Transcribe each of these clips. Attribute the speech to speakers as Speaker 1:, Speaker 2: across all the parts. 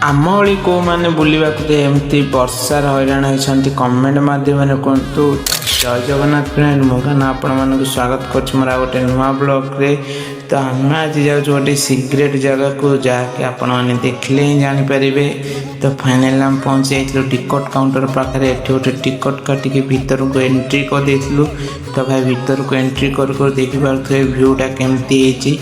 Speaker 1: ଆମ ଭଳି କେଉଁମାନେ ବୁଲିବାକୁ ଯାଇ ଏମିତି ବର୍ଷାରେ ହଇରାଣ ହୋଇଛନ୍ତି, କମେଣ୍ଟ ମାଧ୍ୟମରେ କୁହନ୍ତୁ। ଜୟ ଜଗନ୍ନାଥ ଫ୍ରେଣ୍ଡ, ମୁଁ କାହ୍ନା ଆପଣମାନଙ୍କୁ ସ୍ୱାଗତ କରୁଛି ମୋର ଆଉ ଗୋଟେ ନୂଆ ବ୍ଲଗ୍ରେ। ତ ଆମେ ଆଜି ଯାଉଛୁ ଗୋଟେ ସିକ୍ରେଟ୍ ଜାଗାକୁ, ଯାହାକି ଆପଣମାନେ ଦେଖିଲେ ହିଁ ଜାଣିପାରିବେ। ତ ଫାଇନାଲି ଆମେ ପହଞ୍ଚି ଯାଇଥିଲୁ ଟିକଟ କାଉଣ୍ଟର ପାଖରେ। ଏଠି ଗୋଟେ ଟିକଟ କାଟିକି ଭିତରକୁ ଏଣ୍ଟ୍ରି କରିଦେଇଥିଲୁ। ତ ଭାଇ, ଭିତରକୁ ଏଣ୍ଟ୍ରି କରୁ କରୁ ଦେଖିପାରୁଥିବେ ଭ୍ୟୁଟା କେମିତି ହେଇଛି।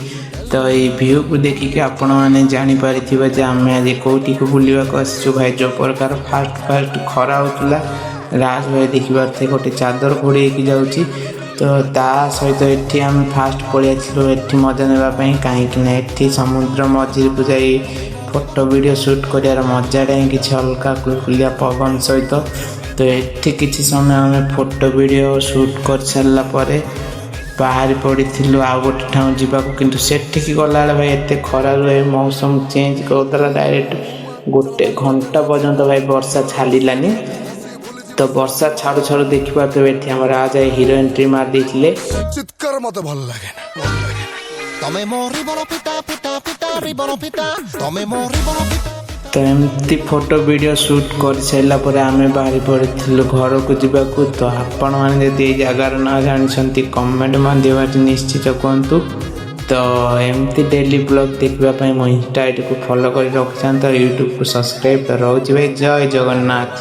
Speaker 1: ତ ଏଇ ଭ୍ୟୁକୁ ଦେଖିକି ଆପଣମାନେ ଜାଣିପାରିଥିବେ ଯେ ଆମେ ଆଜି କେଉଁଠିକୁ ବୁଲିବାକୁ ଆସିଛୁ। ଭାଇ, ଯେଉଁ ପ୍ରକାର ଫାଷ୍ଟ ଫାଷ୍ଟ ଖରା ହେଉଥିଲା, ରାଜ ଭାଇ ଦେଖିପାରୁଥିବେ ଗୋଟେ ଚାଦର ଘୋଡ଼େଇକି ଯାଉଛି। ତ ତା ସହିତ ଏଠି ଆମେ ଫାଷ୍ଟ ପଳେଇ ଆସିଲୁ ଏଠି ମଜା ନେବା ପାଇଁ, କାହିଁକି ନା ଏଠି ସମୁଦ୍ର ମଝିକୁ ଯାଇ ଫଟୋ ଭିଡ଼ିଓ ସୁଟ୍ କରିବାର ମଜାଟା ହିଁ କିଛି ଅଲଗା, କୁଲକୁଲିଆ ପବନ ସହିତ। ତ ଏଠି କିଛି ସମୟ ଆମେ ଫଟୋ ଭିଡ଼ିଓ ସୁଟ୍ କରିସାରିଲା ପରେ ବାହାରି ପଡ଼ିଥିଲୁ ଆଉ ଗୋଟେ ଠାଉଁ ଯିବାକୁ। କିନ୍ତୁ ସେଠିକି ଗଲାବେଳେ ଭାଇ, ଏତେ ଖରାରୁ ଏ ମୌସମ ଚେଞ୍ଜ କରିଦେଲା। ଡାଇରେକ୍ଟ ଗୋଟେ ଘଣ୍ଟା ପର୍ଯ୍ୟନ୍ତ ଭାଇ ବର୍ଷା ଛାଡ଼ିଲାନି। ତ ବର୍ଷା ଛାଡ଼ୁ ଛାଡ଼ୁ ଦେଖିପାରୁଥିବେ, ଏଠି ଆମର ରାଜା ହିରୋ ଏଣ୍ଟ୍ରି ମାରି ଦେଇଥିଲେ।
Speaker 2: ଚିତ୍କାର ମତେ ଭଲ ଲାଗେ ନା, ଭଲ ଲାଗେ ନା।
Speaker 3: ତମେ ମୋ ରିବନ ପିତା ପିତା ପିତା, ରିବନ ପିତା, ତମେ ମୋ ରିବନ ପିତା।
Speaker 1: ତ ଏମିତି ଫଟୋ ଭିଡ଼ିଓ ସୁଟ୍ କରିସାରିଲା ପରେ ଆମେ ବାହାରି ପଡ଼ିଥିଲୁ ଘରକୁ ଯିବାକୁ। ତ ଆପଣମାନେ ଯଦି ଏଇ ଜାଗାର ନାଁ ଜାଣିଛନ୍ତି, କମେଣ୍ଟ ମାଧ୍ୟମରେ ନିଶ୍ଚିତ କୁହନ୍ତୁ। ତ ଏମିତି ଡେଲି ବ୍ଲଗ୍ ଦେଖିବା ପାଇଁ ମୋ ଇନଷ୍ଟା ଆଇଡ଼ିକୁ ଫଲୋ କରି ରଖିଥାନ୍ତୁ ଆଉ ୟୁଟ୍ୟୁବକୁ ସବସ୍କ୍ରାଇବ୍। ତ ରହୁଛି ଭାଇ, ଜୟ ଜଗନ୍ନାଥ।